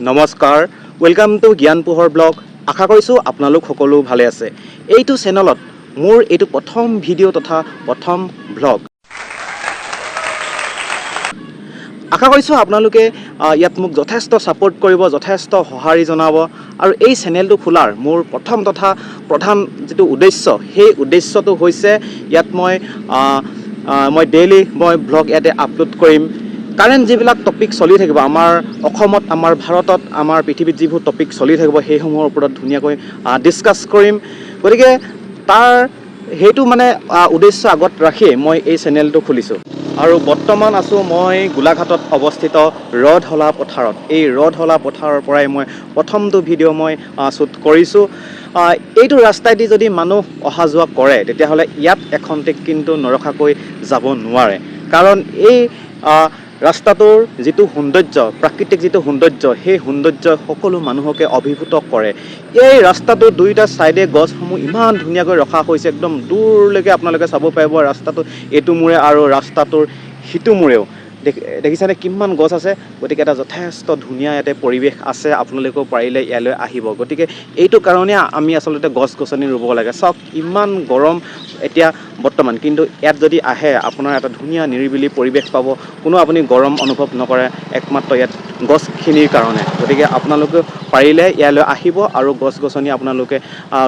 নমস্কাৰ, welcome to জ্ঞান পোহৰ ব্লগ। আশা কৰিছোঁ আপোনালোক সকলো ভালে আছে। এইটো চেনেলত মোৰ এইটো প্ৰথম ভিডিঅ' তথা প্ৰথম ভ্লগ। আশা কৰিছোঁ আপোনালোকে ইয়াত মোক যথেষ্ট ছাপোৰ্ট কৰিব, যথেষ্ট সঁহাৰি জনাব। আৰু এই চেনেলটো খোলাৰ মোৰ প্ৰথম তথা প্ৰধান যিটো উদ্দেশ্য, সেই উদ্দেশ্যটো হৈছে ইয়াত মই আহ, আহ, মই ডেইলি মই ভ্লগ ইয়াতে আপলোড কৰিম। কাৰেণ্ট যিবিলাক টপিক চলি থাকিব আমাৰ অসমত, আমাৰ ভাৰতত, আমাৰ পৃথিৱীত যিবোৰ টপিক চলি থাকিব, সেইসমূহৰ ওপৰত ধুনীয়াকৈ ডিছকাছ কৰিম। গতিকে তাৰ সেইটো মানে উদ্দেশ্য আগত ৰাখিয়েই মই এই চেনেলটো খুলিছোঁ। আৰু বৰ্তমান আছোঁ মই গোলাঘাটত অৱস্থিত ৰধলা পথাৰত। এই ৰধলা পথাৰৰ পৰাই মই প্ৰথমটো ভিডিঅ' মই শ্বুট কৰিছোঁ। এইটো ৰাস্তাইদি যদি মানুহ অহা যোৱা কৰে, তেতিয়াহ'লে ইয়াত এখন্তেক কিন্তু নৰখাকৈ যাব নোৱাৰে। কাৰণ এই ৰাস্তাটোৰ যিটো সৌন্দৰ্য, প্ৰাকৃতিক যিটো সৌন্দৰ্য, সেই সৌন্দৰ্যই সকলো মানুহকে অভিভূত কৰে। এই ৰাস্তাটোৰ দুয়োটা ছাইডে গছসমূহ ইমান ধুনীয়াকৈ ৰখা হৈছে, একদম দূৰলৈকে আপোনালোকে চাব পাৰিব। ৰাস্তাটো এইটো মূৰে আৰু ৰাস্তাটোৰ সিটো মূৰেও দেখিছেনে কিমান গছ আছে? গতিকে এটা যথেষ্ট ধুনীয়া ইয়াতে পৰিৱেশ আছে। আপোনালোকেও পাৰিলে ইয়ালৈ আহিব। গতিকে এইটো কাৰণে আমি আচলতে গছ গছনি ৰুব লাগে। চাওক, ইমান গৰম এতিয়া বৰ্তমান, কিন্তু ইয়াত যদি আহে, আপোনাৰ এটা ধুনীয়া নিৰিবিলি পৰিৱেশ পাব। কোনো আপুনি গৰম অনুভৱ নকৰে, একমাত্ৰ ইয়াত গছখিনিৰ কাৰণে। গতিকে আপোনালোকে পাৰিলে ইয়ালৈ আহিব আৰু গছ গছনি আপোনালোকে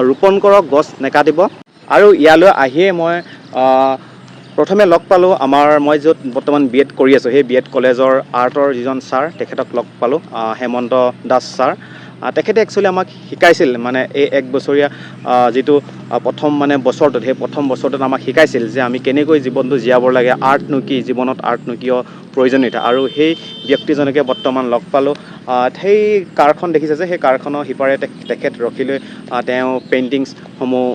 ৰোপণ কৰক, গছ নেকাটিব। আৰু ইয়ালৈ আহিয়ে মই প্ৰথমে লগ পালোঁ আমাৰ, মই য'ত বৰ্তমান বি এড কৰি আছোঁ, সেই বি এড কলেজৰ আৰ্টৰ যিজন ছাৰ, তেখেতক লগ পালোঁ, হেমন্ত দাস ছাৰ। তেখেতে একচুৱেলি আমাক শিকাইছিল, মানে এই এক বছৰীয়া যিটো প্ৰথম মানে বছৰটোত, সেই প্ৰথম বছৰটোত আমাক শিকাইছিল যে আমি কেনেকৈ জীৱনটো জীয়াব লাগে, আৰ্টনো কি, জীৱনত আৰ্টনো কিয় প্ৰয়োজনীয়তা। আৰু সেই ব্যক্তিজনকে বৰ্তমান লগ পালোঁ। সেই কাৰখন দেখিছে যে, সেই কাৰখনৰ সিপাৰে তেখেত ৰখি লৈ তেওঁ পেইণ্টিংছসমূহ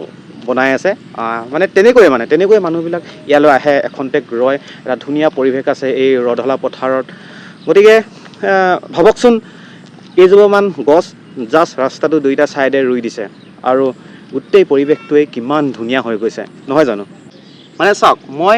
বনাই আছে। মানে তেনেকৈয়ে মানুহবিলাক ইয়ালৈ আহে, এখন্তেক ৰয়। এটা ধুনীয়া পৰিৱেশ আছে এই ৰধলা পথাৰত। গতিকে ভাবকচোন, কেইজোপামান গছ জাষ্ট ৰাস্তাটো দুইটা ছাইডে ৰুই দিছে আৰু গোটেই পৰিৱেশটোৱে কিমান ধুনীয়া হৈ গৈছে, নহয় জানো? মানে চাওক, মই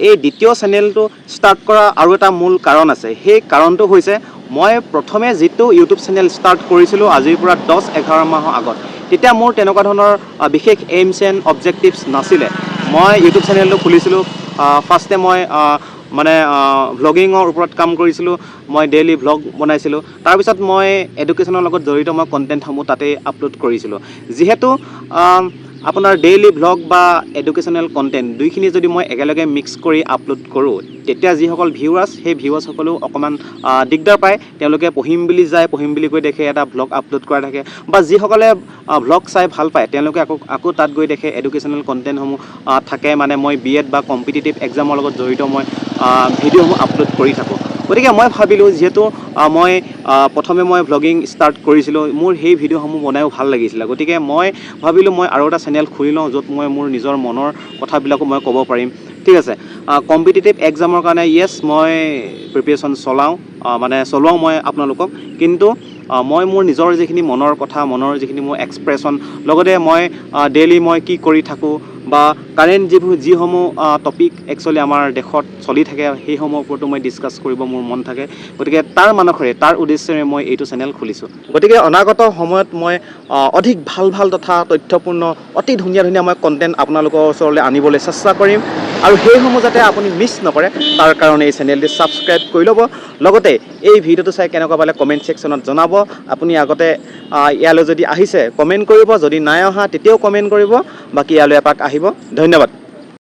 এই দ্বিতীয় চেনেলটো ষ্টাৰ্ট কৰা আৰু এটা মূল কাৰণ আছে। সেই কাৰণটো হৈছে, মই প্ৰথমে যিটো ইউটিউব চেনেল ষ্টাৰ্ট কৰিছিলোঁ আজিৰ পৰা 10-11 মাহৰ আগত, তেতিয়া মোৰ তেনেকুৱা ধৰণৰ বিশেষ এইমছ এণ্ড অবজেক্টিভছ নাছিলে। মই ইউটিউব চেনেলটো খুলিছিলোঁ, ফাৰ্ষ্টে মই মানে ভ্লগিঙৰ ওপৰত কাম কৰিছিলোঁ। মই ডেইলি ভ্লগ বনাইছিলোঁ। তাৰপিছত মই এডুকেশ্যনৰ লগত জড়িত মই কণ্টেণ্টসমূহ তাতেই আপলোড কৰিছিলোঁ। যিহেতু আপোনাৰ ডেইলি ভ্লগ বা এডুকেশ্যনেল কণ্টেণ্ট দুইখিনি যদি মই একেলগে মিক্স কৰি আপলোড কৰোঁ, তেতিয়া যিসকল ভিউৱাৰ্ছ, সেই ভিউৱাৰ্ছসকলেও অকণমান দিগদাৰ পায়। তেওঁলোকে পঢ়িম বুলি যায়, পঢ়িম বুলি কৈ দেখে এটা ভ্লগ আপলোড কৰা থাকে, বা যিসকলে ভ্লগ চাই ভাল পায়, তেওঁলোকে আকৌ আকৌ তাত গৈ দেখে এডুকেশ্যনেল কণ্টেণ্টসমূহ থাকে। মানে মই বি এড বা কম্পিটিটিভ এক্সামৰ লগত জড়িত মই ভিডিঅ'সমূহ আপলোড কৰি থাকোঁ। গতিকে মই ভাবিলোঁ, যিহেতু মই প্ৰথমে মই ভ্লগিং ষ্টাৰ্ট কৰিছিলোঁ, মোৰ সেই ভিডিঅ'সমূহ বনায়ো ভাল লাগিছিলে, গতিকে মই ভাবিলোঁ মই আৰু এটা চেনেল খুলি লওঁ, য'ত মই মোৰ নিজৰ মনৰ কথাবিলাকো মই ক'ব পাৰিম। ঠিক আছে, কম্পিটিটিভ এক্সামৰ কাৰণে য়েছ, মই প্ৰিপেৰেশ্যন চলাওঁ, মানে চলোৱাওঁ মই আপোনালোকক, কিন্তু মই মোৰ নিজৰ যিখিনি মনৰ কথা, মনৰ যিখিনি মোৰ এক্সপ্ৰেছন, লগতে মই ডেইলি মই কি কৰি থাকোঁ বা কাৰেণ্ট যিবোৰ যিসমূহ টপিক একচুৱেলি আমাৰ দেশত চলি থাকে, সেইসমূহৰ ওপৰতো মই ডিছকাছ কৰিব মোৰ মন থাকে। গতিকে তাৰ মানসেৰে, তাৰ উদ্দেশ্যেৰে মই এইটো চেনেল খুলিছোঁ। গতিকে অনাগত সময়ত মই অধিক ভাল ভাল তথা তথ্যপূৰ্ণ, অতি ধুনীয়া ধুনীয়া মই কণ্টেণ্ট আপোনালোকৰ ওচৰলৈ আনিবলৈ চেষ্টা কৰিম। আৰু সেইসমূহ যাতে আপুনি মিছ নকৰে, তাৰ কাৰণে এই চেনেলটি ছাবস্ক্ৰাইব কৰি ল'ব। লগতে এই ভিডিঅ'টো চাই কেনেকুৱা পালে কমেণ্ট ছেকশ্যনত জনাব। আপুনি আগতে ইয়ালৈ যদি আহিছে, কমেণ্ট কৰিব। যদি নাই অহা, তেতিয়াও কমেণ্ট কৰিব। বাকী ইয়ালৈ এপাক আহিব। ধন্যবাদ।